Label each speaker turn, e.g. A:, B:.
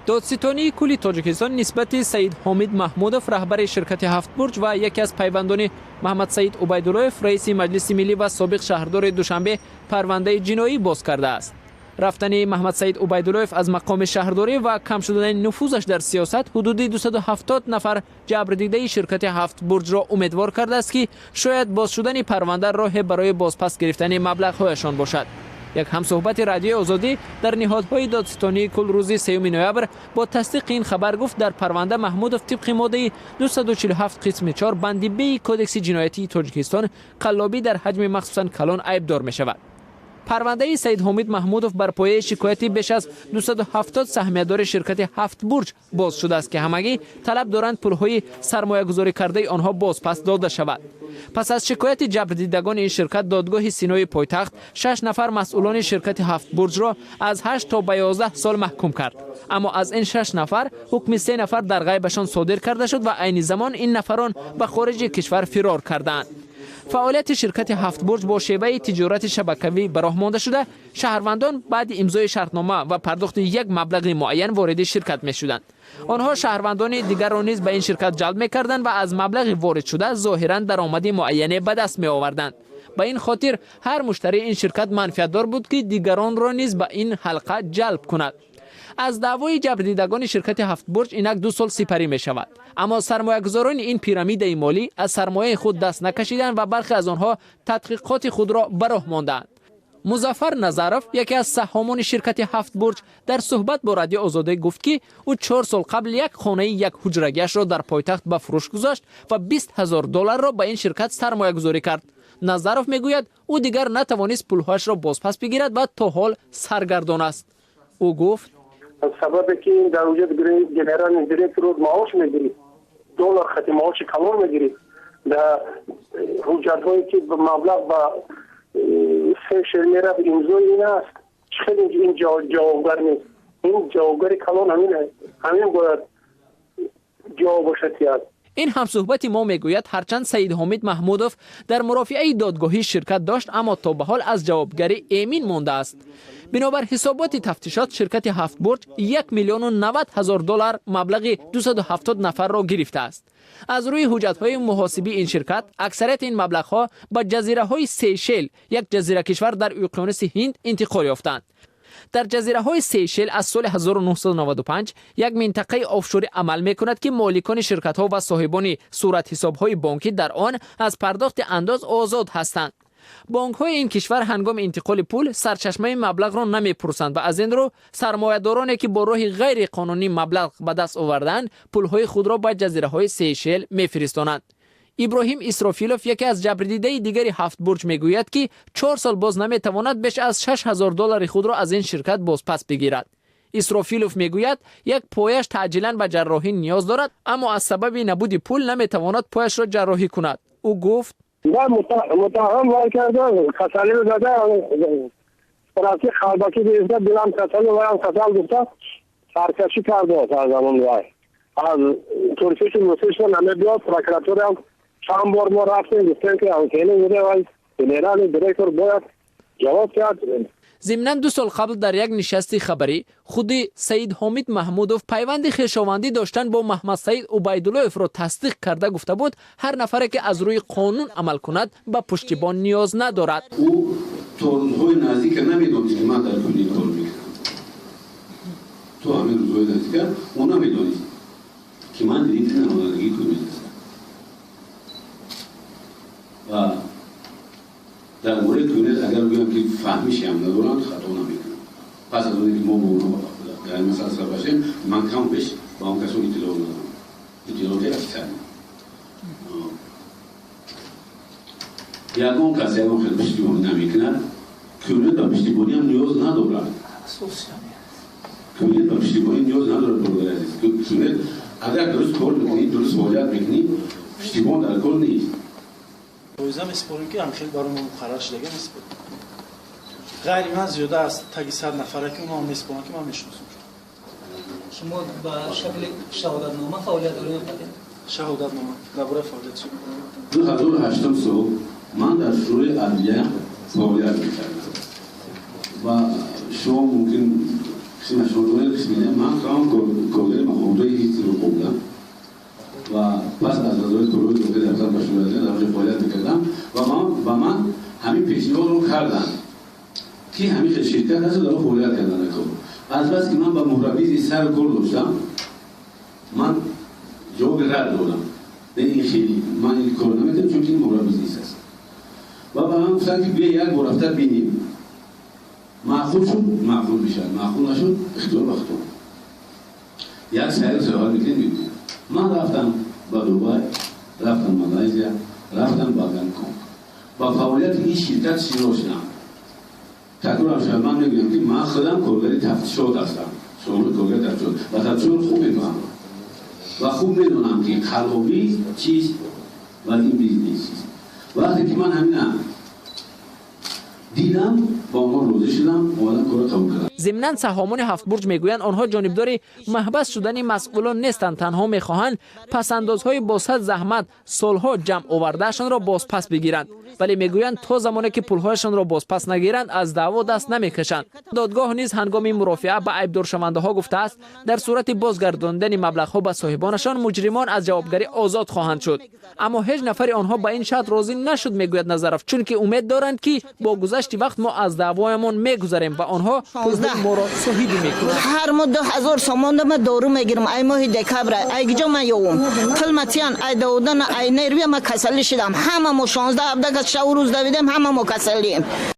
A: Додситонии кулли Тоҷикистон нисбати Саид Ҳомид Маҳмудов, раҳбари ширкати Ҳафтбурҷ ва яке аз пайвандони Маҳмадсаид Убайдуллоев, раиси Маҷлиси миллӣ ва собиқ шаҳрдори Душанбе, парвандаи ҷиноӣ боз кардааст. Рафтани Маҳмадсаид Убайдуллоев аз мақоми шаҳрдорӣ ва кам шудани нуфузаш дар сиёсат ҳудуди 270 нафар ҷабрдидаи ширкати Ҳафтбурҷро умедвор кардааст, ки шояд боз шудани парванда роҳе барои бозпас гирифтани маблағҳояшон бошад. Як ҳамсӯҳбати Радиои Озодӣ дар ниҳодҳои додситонии кул рӯзи 3 ноябр бо тасдиқи ин хабар гуфт, дар парванда Маҳмудов тибқи моддаи 247 қисми 4 банди Б Кодекси ҷиноятии Тоҷикистон, қаллобӣ дар ҳаҷми махсусан калон, айбдор мешавад. Парвандаи Саид Ҳомид Маҳмудов бар пояи шикояти беш аз 270 саҳмиядори ширкати Ҳафтбурҷ боз шудааст, ки ҳамагӣ талаб доранд пулҳои сармоягузорӣ кардаи онҳо бозпас дода шавад. Пас аз шикояти ҷабрдидагони ин ширкат, додгоҳи Синои пойтахт шаш нафар масъулони ширкати Ҳафтбурҷро аз 8 то ба 11 сол маҳкум кард. Аммо аз ин шаш нафар ҳукми се нафар дар ғайбашон содир карда шуд ва айни замон ин нафарон ба хориҷи кишвар фирор кардаанд. Фаъолияти ширкати Ҳафтбурҷ бо шеваи тиҷорати шабакавӣ ба роҳ монда шуда, шаҳрвандон баъди имзои шартнома ва пардохти як маблағи муайян вориди ширкат мешуданд. Онҳо шаҳрвандони дигарро низ ба ин ширкат ҷалб мекарданд ва аз маблағи воридшуда зоҳиран даромади муайяне ба даст меоварданд. Ба ин хотир ҳар муштарии ин ширкат манфиатдор буд, ки дигаронро низ ба ин ҳалқа ҷалб кунад. Аз даъвои ҷабрдидагони ширкати Ҳафтбурҷ инак 2 сол сипарӣ мешавад, аммо сармоягузорони ин пирамидаи молӣ аз сармояи худ даст накашиданд ва бархе аз онҳо тадқиқоти худро ба роҳ мондаанд. Музаффар Назаров, яке аз саҳомони ширкати Ҳафтбурҷ, дар суҳбат бо Радио Озодӣ гуфт, ки ӯ 4 сол қабл як хонаи якҳуҷрагиашро дар пойтахт ба фурӯш гузошт ва 20 000 долларро ба ин ширкат сармоягузорӣ кард. Назаров мегӯяд, ӯ дигар натавонист пулҳояшро бозпас бигирад ва то ҳол саргардон аст. Ӯ гуфт:
B: Сабабе ки ин дар вуҷуд генеральный директор маош мегирид, доллар хати маоши калон мегирид, дар ҳуҷҷатҳое ки маблағ ба Сейшел мерафт, имзои ин аст. Хеле ин ҷавобгар нест? Ин ҷавобгари калон ҳамин, ҳамин бояд ҷавоб бошад тиҳад.
A: Ин ҳамсӯҳбати мо мегӯяд, ҳарчанд Саид Ҳомид Маҳмудов дар мурофиаи додгоҳӣ ширкат дошт, аммо то ба ҳол аз ҷавобгарӣ эмин мондааст. Бинобар ҳисоботи тафтишот, ширкати Ҳафтбурҷ 1 090 000 доллар маблағи 270 нафарро гирифтааст. Аз рӯи ҳуҷҷатҳои муҳосибии ин ширкат, аксарияти ин маблағҳо ба ҷазираҳои Сейшел, як ҷазиракишвар дар уқёнуси Ҳинд, интиқол ёфтанд. Дар ҷазираҳои Сейшел аз соли 1995 як минтақаи офшорӣ амал мекунад, ки моликони ширкатҳо ва соҳибони суратҳисобҳои бонкӣ дар он аз пардохти андоз озод ҳастанд. Бонкҳои ин кишвар ҳангоми интиқоли пул сарчашмаи маблағро намепурсанд ва аз ин рӯ сармоядороне, ки бо роҳи ғайриқонунӣ маблағ ба даст овардаанд, пулҳои худро ба ҷазираҳои Сейшел мефиристонанд. Иброҳим Исрофилов, яке аз ҷабрдидаи дигари Ҳафтбурҷ, мегӯяд, ки 4 сол боз наметавонад беш аз 6000 доллари худро аз ин ширкат бозпас бигирад. Исрофилов мегӯяд, як пояш таъҷилан ба ҷарроҳӣ ниёз дорад, аммо аз сабаби набуди пул наметавонад пояшро ҷарроҳӣ кунад. Ӯ гуфт:
B: Муттаҳам вай карда, касалиро зада, справки қалбакӣ гирифта, дилам касалу ваям касал гуфта, саркашӣ карда. Аз замон вай аз туркишу мусиша намебиёд. Прокуратураам чанд бор мо рафтем, гуфтем, ки анкени буда, вай генеральный директор бояд ҷавоб диҳад.
A: Зимнан, 2 сол қабл дар як нишасти хабарӣ худи Саид Ҳомид Маҳмудов пайванди хешовандӣ доштан бо Маҳмадсаид Убайдуллоевро тасдиқ карда гуфта буд, ҳар нафаре, ки аз рӯи қонун амал кунад, ба пуштибон ниёз надорад.
C: Ӯ то рӯзҳои наздика намедонист, ки ман дар кунӣ кор мекунам. То ҳамин рӯзҳои наздика ӯ намедонист, ки ман директори намояндагии Кунӣ ҳастам ва дар бораи Кунет агар гӯям, ки фаҳмишам надорам, хато намекунам. Пас аз оне ки мо бо онҳо дар ин масъала сар башем, ман кам беш ба он касон иттилоъ надорам, иттилооти официально. Ягон кас ягон хел пуштибонӣ намекунад. Кунет ба пуштибониам ниёз надорад. Кунет ба пуштибонӣ ниёз надорад, бародари азиз. Кунет агар дуруст кор мекунӣ, дуруст фаъолият мекунӣ, пуштибон дар кор нест.
D: Ҷоиза месупорем, ки ҳамхел барои мо муқаррар шудага месупорем. Ғайри ман зиёда аз таги 100 нафара, ки онҳо месупорам, ки ман мешиносам.
E: Шумо ба шакли шаҳодатнома фаъолият доред?
D: Шаҳодатнома дар бораи фаъолият.
C: 2008-ум сол ман дар Шӯрои адлия фаъолият мекардам ва шумо мумкин қисма шумо донед, қисми не. Ман худам Шӯравӣ, дар онҷо фаъолият мекардам ва ба ман ҳамин пешниҳодро карданд, ки ҳамин хел ширкат ҳаст, дар он фаъолият кардан. Аз бас ки ман ба муҳрабизи сар кор доштам, ман ҷавоби рад додам: не, ин хеле ман ин кор наметавонам, чунки ин муҳра бизнес аст. Ва ба ман гуфтанд, ки бия, як бор рафта бинем, маъқул шуд, маъқул мешавад, маъқул нашуд, ихтиёр ба худтон, як сайру саёҳат мекунем, мебинем. Ман рафтам ба Дубай, рафтам Малайзия, рафтам ба Гонконг, ба фаъолияти ин ширкат шинос шудам. Такрорам шуд, ман мегӯям, ки ман худам коргари тафтишот ҳастам, собиқ коргари тафтишот, ва тафтишот хуб мефаҳмам ва хуб медонам, ки қаллобӣ чист ва ин бизнес чист. Вақте ки ман ҳамина дидам, ба онҳо розӣ шудам, омадам, корро қабул кардам.
A: Зимнан саҳомони Ҳафтбурҷ мегӯянд, онҳо ҷонибдори маҳбас шудани масъулон нестанд, танҳо мехоҳанд пасандозҳои бо сад заҳмат солҳо ҷамъ овардаашонро бозпас бигиранд. Вале мегӯянд, то замоне ки пулҳояшонро бозпас нагиранд, аз даъво даст намекашанд. Додгоҳ низ ҳангоми мурофиа ба айбдоршавандаҳо гуфтааст, дар сурати бозгардондани маблағҳо ба соҳибонашон муҷримон аз ҷавобгарӣ озод хоҳанд шуд. Аммо ҳеҷ нафари онҳо ба ин шарт розӣ нашуд, мегӯяд Назаров, чунки умед доранд, ки бо гузашти вақт мо аз даъвоямон мегузарем ва онҳо пулҳои моро соҳибӣ мекунанд.
F: Ҳар моҳ 2000 сомон ма дору мегирам. Ай моҳи декабра ай гиҷо ма ёвум пул матиян? Ай даводана, ай нервия ма касалӣ шидам. Ҳама мо 16 ҳабда кас шаву рӯз давидем, ҳама мо касалием.